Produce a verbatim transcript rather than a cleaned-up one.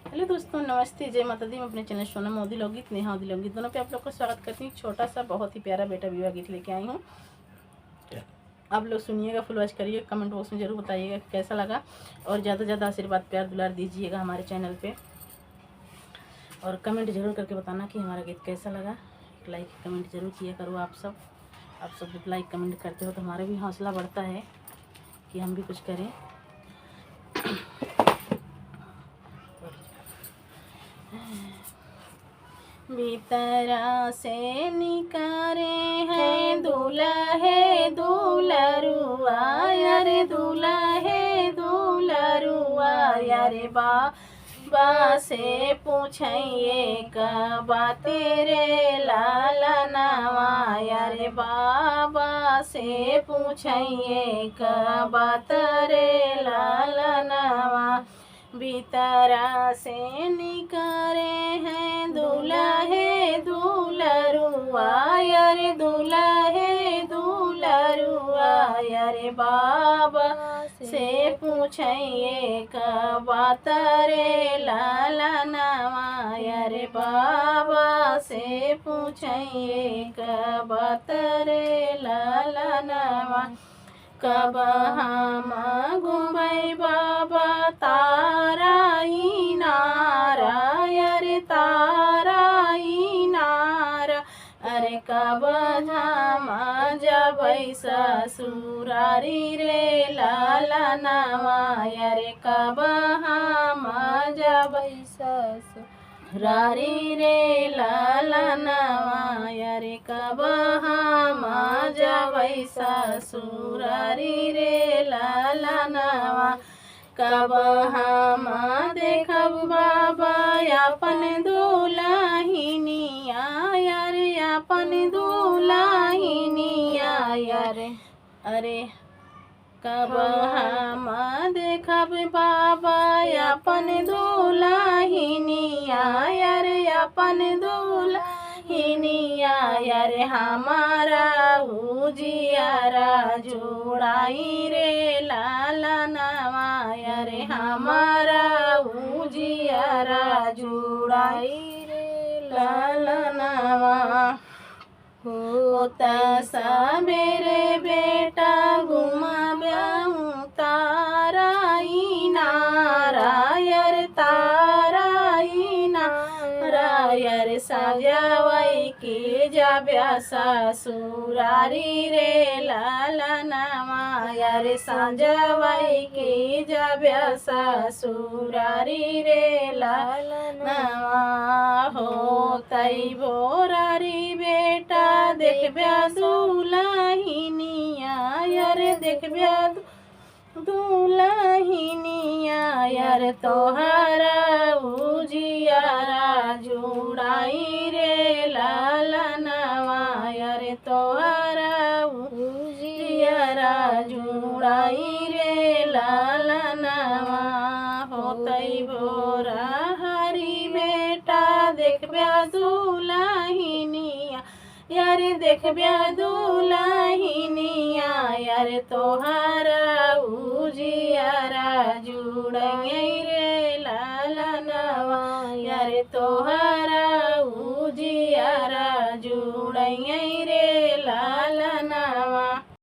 हेलो दोस्तों, नमस्ते, जय माता दी। मैं अपने चैनल सोनम ओधी लोकगीत, नेहा ओधी लोकगीत दोनों पे आप लोग का स्वागत करती हूँ। छोटा सा बहुत ही प्यारा बेटा विवाह गीत लेके आई हूँ, आप लोग सुनिएगा, फुल वॉच करिएगा, कमेंट बॉक्स में जरूर बताइएगा कि कैसा लगा, और ज़्यादा से ज़्यादा आशीर्वाद, प्यार, दुलार दीजिएगा हमारे चैनल पे, और कमेंट जरूर करके बताना कि हमारा गीत कैसा लगा। एक लाइक कमेंट जरूर किया करो आप सब। आप सब जब लाइक कमेंट करते हो तो हमारा भी हौसला बढ़ता है कि हम भी कुछ करें। भीतरा से निकारे हैं दुलहे दुलरुआ, अरे दुलहे दुलरुआ, अरे बाबा से पूछइए का बात रे लालनवा, अरे बाबा से पूछइए का बात रे लालनवा। भीतरा से निकारे हैं दुलहे दुलरुआ, अरे दुलहे दुलरुआ, अरे बाबा से पूछइए का बात रे लालनवा, अरे बाबा से पूछइए का बात रे लालनवा। कब हम घुमबै बाबा तारा इनारा, अरे तारा इनारा, अरे कब हम जबै ससुरारी रे लालनवा, अरे कब हम जबै ससुरारी रे लालनवा, अरे कब हम जबै ससुरारी रे लालनवा। कब हम देखब बाबा अपन दुलहिनिया, अरे अपन दुलहिनिया, अरे, अरे कब हम देखब बाबा अपन दुलहिनिया, अरे अपन दुलहिनिया, अरे हमारा उजियारा जुड़ाई रे लालनवा, अरे हमारा उजियारा जुड़ाई रे लालनवा। होत सबेरे बेटा घुमाब्याहूँ तारा इनारा, अरे तारा इनारा, अरे सजवै के जाब्या ससुरारी रे लालनवा, अरे सजवै के जाब्या ससुरारी रे लालनवा। होतै भोरारी बेटा देखब्या दुलहिनिया, अरे देखब्या दु-, दुलहिनिया, अरे तोहरा उजियारा जुड़ाई रे लालनवा, अरे तोहरा उजियारा जुड़ाई रे लालनवा। होतै भोराहरी बेटा देखब्या दुलहिनिया, अरे देखब्या दुलहिनिया, अरे तोहरा उजियारा जुड़ै रे लालनवा, अरे तोहरा उजियारा जुड़ै